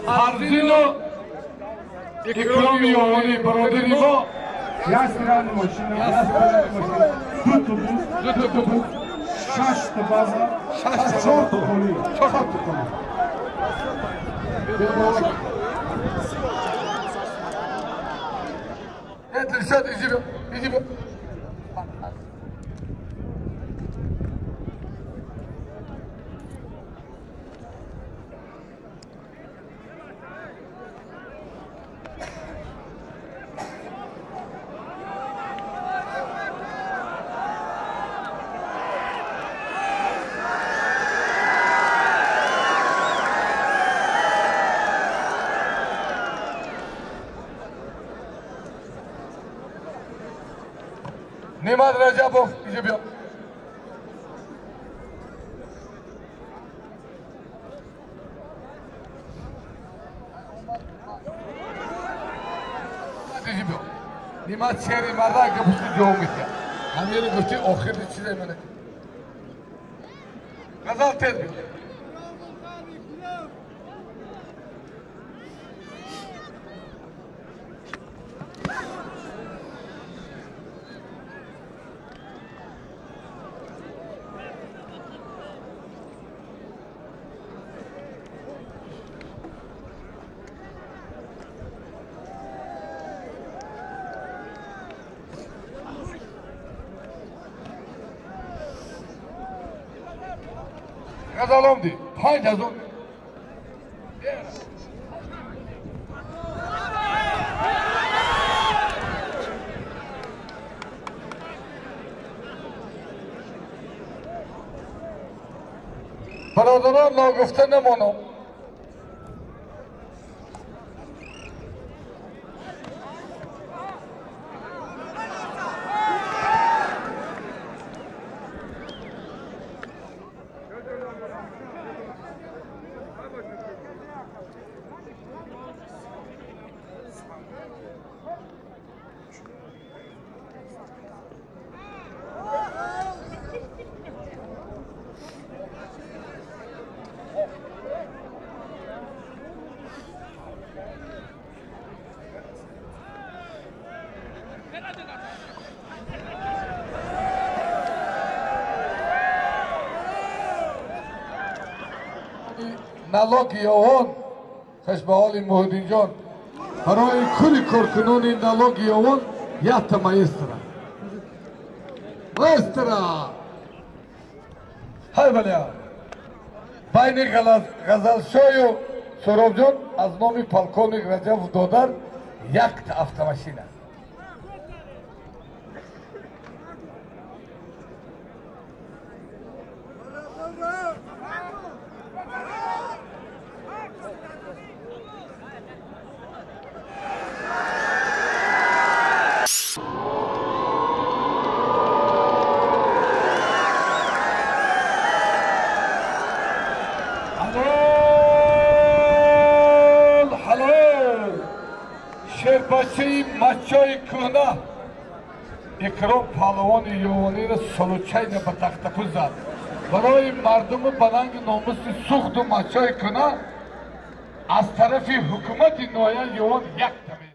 Фарзину Икроми Ёвонӣ, бародари мо. Як стиральная машина, ду тубус, шашта база, чорта коли, чорта коли. Дилшод, иди бё, иди бё. Немат Раҷабов, иҷо биё. Иҷо биё. Немат шери марда гапушти ҷавоб метиҳад. Ҳамеро гуфти охири чизе мана. Ғазал, тез биё. Ғазал омдӣ, 5000. Бародарон, ногуфта намонам. Налоги Ёвон, хушбаҳоли Муҳиддинҷон, барои кулли коркунони налоги Ёвон якта маэстро. Маэстро! Ҳай баля! Байни Ғазалшою Суробҷон аз номи полковник Раҷабов додар якта автомашина. Шербачаи мачои кӯҳна Икром паҳлавони Ёвониро солучайна ба тахтапӯ зад. Барои мардуму баланги номуси Суғду мачои кӯҳна аз тарафи ҳукумати ноҳияи Ёвон якта.